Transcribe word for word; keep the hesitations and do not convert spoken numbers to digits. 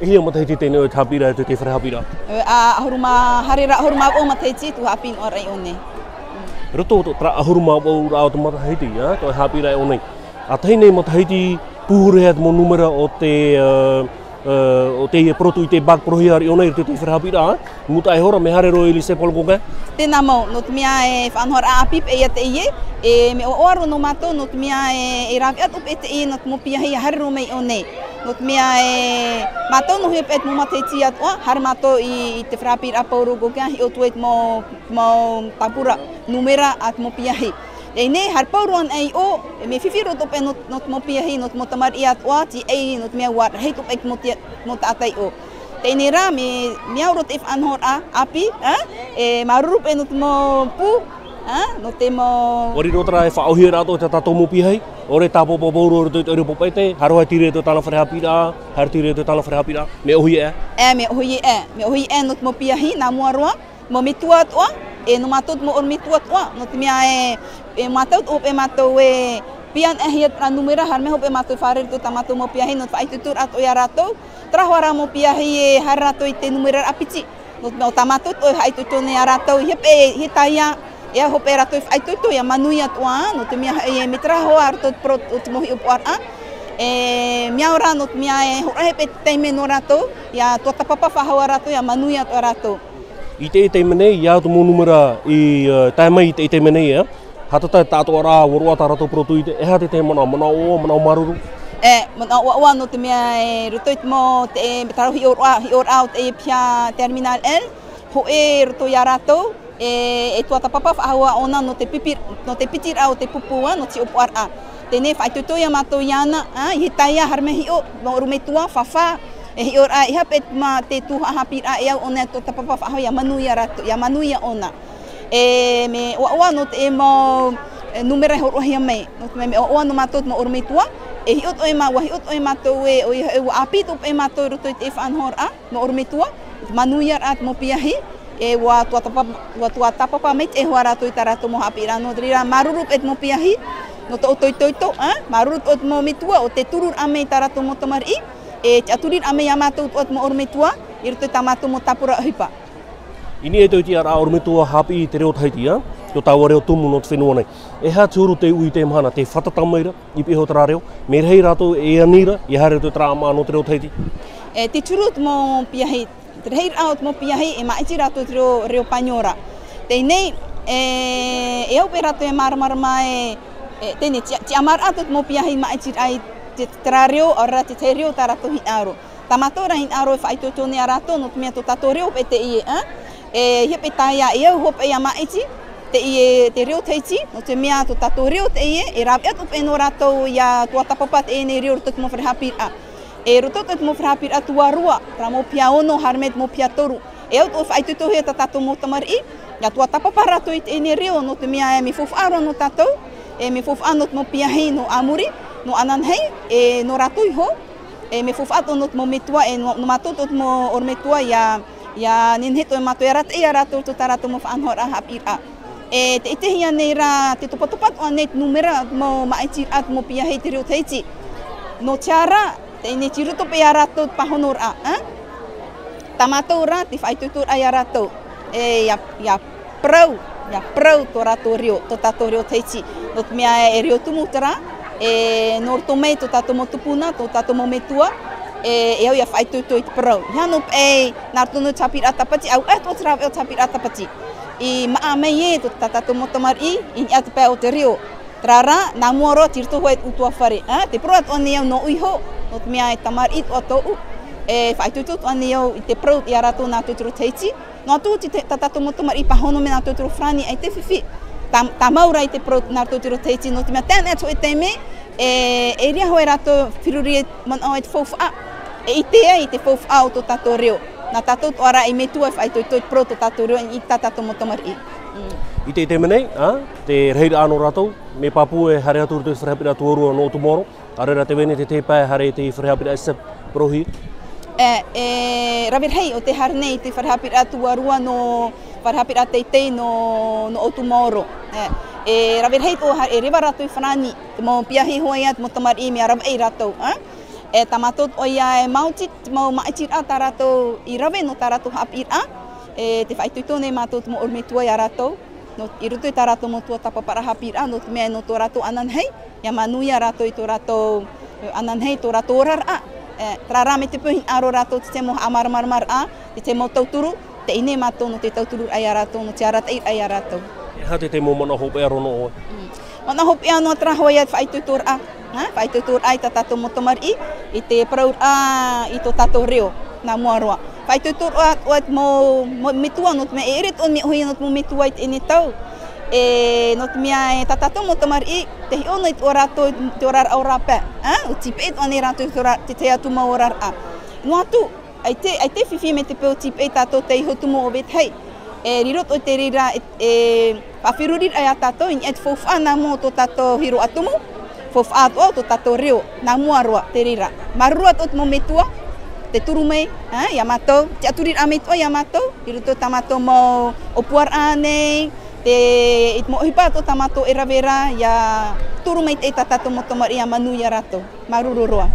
E hia matahiti teie nei ʻoe i te haʻapiʻiraʻa i te, te fare haʻapiʻiraʻa? Ā, ʻahuru mā, haere ra ʻahuru mā vaʻu matahiti tū haʻapiʻi noa ra i ʻō nei. Roto o tō, terā ʻahuru mā vaʻu ra o te matahiti, ā, tō ʻoe haʻapiʻi ra i ʻō nei. ʻA tahi nei matahiti, pūhuru hia te mau nūmera o te, ā, ā, o te parau tū i te bac pro hia ra i ʻō nei i roto i te fare haʻapiʻiraʻa, ā? Mūtaʻa iho ra, mea haere roa i lycée Paul Gauguin. Tēnā mau, nō te mea e faʻanahoraʻa ʻāpī paʻi ia teie, e mea ʻoaʻoa roa nō mātou, nō te mea e, e rave atu paʻi teie nō te mau piahi ʻia haere roa mai i ʻō nei. Nō te mea e, mātou nō hia paʻi te mau matahiti atoʻa, haere mātou i, i te fare haʻapiʻiraʻa Paul Gauguin, hiʻo atu ai te mau, mau tāpura, nūmera a te mau piahi. Teie nei, haere pauroa anaʻe i ʻō, e mea fifi roa atoʻa paʻi nō, nō te mau piahi, nō te mau tamariʻi atoʻa, tīaʻi, nō te mea ua rahi atoʻa paʻi te mau tia-, mau taʻata i ʻō. Teie nei rā, mea, mea au roa te faʻanahoraʻa ʻāpī, ā? E māuruuru paʻi nō te mau pū, ā? Nō te mau. ʻUa riro terā e faʻaʻōhie ra atoʻa i tā tātou mau piahi, ʻaore tāpaupau pauroa i roto i te ʻoire o Papeʻete, haere hoʻi tīrē i tō tāna fare haʻapiʻiraʻa, haere tīrē i tō tāna fare haʻapiʻiraʻa, mea ʻōhie ē? Ē, mea ʻōhie ē, mea ʻōhie ē nō te mau piahi, nā mua roa, mau metua atoʻa, e nō mātou te mau ʻorometua atoʻa, nō te mea e, e mātau atoʻa paʻi mātou e piʻi anaʻe hia terā nūmera, haere mai hoʻi paʻi mātou e fārerei i tō tā mātou mau piahi, nō te faʻaitoitoraʻa atoʻa ia rātou, terā hoʻi rā mau piahi e haere rātou i te nūmera piti. Nō, nō tā mātou atoʻa e faʻaitoito nei ia rātou, ʻeiaha paʻi, ʻeiaha tā ia, e au hoʻi paʻi rātou e faʻaitoito, ʻia manuia atoʻa, nō te mea hoʻi e, mea terā hoʻi roto i te parau o te mau hiʻopoʻaraʻa. E, mea au rā, nō te mea e hōroʻahia paʻi te taime nō rātou, ʻia tuatāpapa faʻahou ia rātou, ʻia manuia atoʻa rātou. I teie taime nei, ʻeiaha te mau nūmera i, ā, tae mai i teie taime nei, ā? Haʻatata e tāʻatoʻaraʻa, ʻua roaʻa tā rātou parau tū i te, e aha te, te manaʻo, manaʻo ʻoaʻoa, manaʻo māuruuru? E, manaʻo ʻoaʻoa nō te mea e roto i te mau, te, e, terā hiʻoraʻa, hiʻoraʻa o te, e, piha terminale L, hōʻē roto ia rātou, e, e tuatāpapa faʻahou ʻōna nō te pipi, nō te pitiraʻa o te pupu, ā, nō te hiʻopoʻaraʻa. Teie nei faʻaitoito ia mātou iāna, ā, ʻeiaha tā ia haere mai hiʻo, mau ʻorometua, fāfā, e hiʻoraʻa, ʻeiaha paʻi te mau, te tuhaʻa haʻapiʻiraʻa e au ʻōna e tuatāpapa faʻahou ʻia manuia rātou, ʻia manuia ʻōna. E mea ʻoaʻoa nō te mau, e, nūmera e hōroʻahia mai. Nō te mea, mea ʻoaʻoa nō mātou te mau ʻorometua, e hiʻo atoʻa mā-, ʻua hiʻo atoʻa mātou e, ʻoia, e, ʻua ʻāpī atoʻa paʻi mātou i roto i te faʻanahoraʻa, mau ʻorometua, te manuiaraʻa te mau piahi, e ʻua tuatāpapa, ʻua tuatāpapa maitaʻi hoʻi rātou i tā rātou mau haʻapiʻiraʻa, nō te reira, māuruuru paʻi te mau piahi, nō tō ʻoutou itoito, ā, māuruuru atoʻa te mau metua, ʻo te tururaʻa mai i tā rātou mau tamariʻi, e tiʻaturiraʻa mai ia mātou atoʻa te mau ʻorometua, i roto i tā mātou mau tāpura ʻohipa. I niʻa i tō ʻoe tiʻaraʻa ʻorometua haʻapiʻi i te reo Tahiti, ā, tō tāua reo tumu nō te fenua nei. E aha te huru tei ui i teie mahana, tē fātata mai ra, i pihaʻi iho terā reo, mea rahi rātou e ani ra, ʻia haere i te tāmau nō te reo Tahiti? E, te huru te mau piahi, te rahiraʻa o te mau piahi, e māʻiti rātou te reo, reo Paniora. Teie nei, e, e au paʻi rātou e māramarama e, e, teie nei, tiʻa-, tiʻamāraʻa atoʻa te mau piahi māʻitiraʻa i te, terā reo, ʻaore rā te tahi reo tā rātou hinaʻaro. Tā mātou rā hinaʻaro e faʻaitoito nei ia rātou, nō te mea tō tātou reo paʻi teie, ā? E, ʻeiaha paʻi tā ia, e au hoʻi paʻi ʻia māʻiti, teie, te reo Tahiti, nō te mea tō tātou reo teie, e rave atu paʻi nō rātou ʻia tuatāpapa teie nei reo i roto i te mau fare haʻapiʻiraʻa. E roto i te mau fare haʻapiʻiraʻa tuarua, terā mau piha ono, haere mai te mau piha toru. E au atoʻa e faʻaitoitohia tā tātou mau tamariʻi, ʻia tuatāpapa rātou i teie nei reo, nō te mea e mea faufaʻa roa nō tātou, e mea faufaʻa nō te mau piahi nō ā muri, nō ananahi, e nō rātou iho, e mea faufaʻa atoʻa nō te mau metua, e nō, nō mātou atoʻa te mau ʻorometua, ʻia, ʻia nehenehe atoʻa mātou, ʻia arataʻi ia rātou i tō tā rātou mau faʻanahoraʻa haʻapiʻiraʻa. E tē ʻitehia nei ra, tē topatopa atoʻa nei te nūmera mau māʻitiraʻa mau piahi i te reo Tahiti. Nō te aha rā, teie nei tei roto paʻi ia rātou te pāhonoraʻa, ā? Tā mātou rā, te faʻaitoitoraʻa ia rātou. E, ʻia, ʻia parau, ʻia parau tō rātou reo, tō tātou reo Tahiti. Nō te mea e reo tumu terā, e nō roto mai tō tātou mau tupuna, tō tātou mau metua, e, e au ʻia faʻaitoito i te parau. ʻEiaha noa paʻi, nā roto noa i te haʻapiʻiraʻa Tāpati, ʻaita atoʻa te rāveʻa o te haʻapiʻiraʻa Tāpati. I maʻa mai ē, tō tā tātou mau tamariʻi, i niʻa atu paʻi o te reo. Terā rā, nā mua roa, tei roto hoʻi i te ʻutuāfare. Ā, tē parau atoʻa nei au nōʻu iho, nō te mea e tamariʻi atoʻa tōʻu, e faʻaitoito atoʻa nei au i te parau ia rātou nā roto i te reo Tahiti. Noa atu te, tā tātou mau tamariʻi pāhono mai nā roto i te reo Farāni, ʻaita e fifi. Tā, tāmau rā i te parau nā roto i te reo Tahiti, nō te mea tae noa atu i te taime, e, e ʻere hoʻi rātou e feruri e manaʻo i te faufaʻa. E ʻite ai i te faufaʻa o tō tātou reo. Nā tātou atoʻa rā e metua e faʻaitoito i te parau o tō tātou reo i tā tātou mau tamariʻi. Mm. I te, i te mea nei, ā, te rahiraʻa nō rātou, mea pāpū e haere atu i roto i te fare haʻapiʻiraʻa tuarua nō ʻOutumaoro, ʻaore rā te vai nei te tahi pae e haere i te fare haʻapiʻiraʻa ESSEP Pro hia. E, e rave rahi ʻo tē haere nei i te fare haʻapiʻiraʻa tuarua nō, fare haʻapiʻiraʻa teitei nō, nō ʻOutumaoro. E, e rave rahi atoʻa e haere, e reva rātou i Farāni, te mau piahi hoʻi ā, te mau tamariʻi mea ravaʻi rātou, ā? E tā mātou atoʻa ia e maoti te mau māʻitiraʻa tā rātou i rave nō tā rātou haʻapiʻiraʻa. E tē faʻaitoito nei mātou te mau ʻorometua iā rātou, nō, i roto i tā rātou mau tuatāpaparaʻa haʻapiʻiraʻa, nō te mea nō tō rātou ananahi, ʻia manuia rātou i tō rātou, e, ananahi, tō rātou oraraʻa. E, terā rā mai te peu hinaʻaro rātou te tahi mau haʻamāramaramaraʻa, te tahi mau tauturu, teie nei mātou nō te tautururaʻa iā rātou, nō te arataʻiraʻa iā rātou. E aha te tahi mau manaʻo hopeʻa roa nō ʻoe? Mm. Manaʻo hopeʻa noa terā hoʻi ia te faʻaitoitoraʻa. Ha? Faʻaitoitoraʻa i tā tātou mau tamariʻi, i te parauraʻa i tō tātou reo, nā mua roa. Faʻaitoitoraʻa atoʻa te mau, mau metua, nō te mea e ʻere atoʻa mea ʻohie nō te mau metua i teie nei tau. E, nō te mea e tā tātou mau tamariʻi, tē hiʻo nei atoʻa rātou i te oraraʻa o rāpae. Ha? ʻUa tīpeʻe atoʻa nei rātou i te ora-, te tahi atu mau oraraʻa. Noa atu, ʻaita, ʻaita e fifi mai te peu ʻua tīpeʻe tātou tei hau tumu ʻo vetahi. E riro atoʻa te reira, e, e faʻaferuriraʻa iā tātou, i niʻa i te faufaʻa nā mua o tō tātou hiroʻa tumu, faufaʻa atoʻa o tō tātou reo, nā mua roa te reira. Māuruuru atoʻa te mau metua, te turu mai, ā, iā mātou, te tiʻaturiraʻa mai atoʻa iā mātou, i roto i tā mātou mau ʻōpuaraʻa nei, te, i te mau ʻohipa atoʻa tā mātou e rave ra, ʻia turu maitaʻi tā tātou mau tamariʻi ʻia manuia rātou. Māuruuru roa.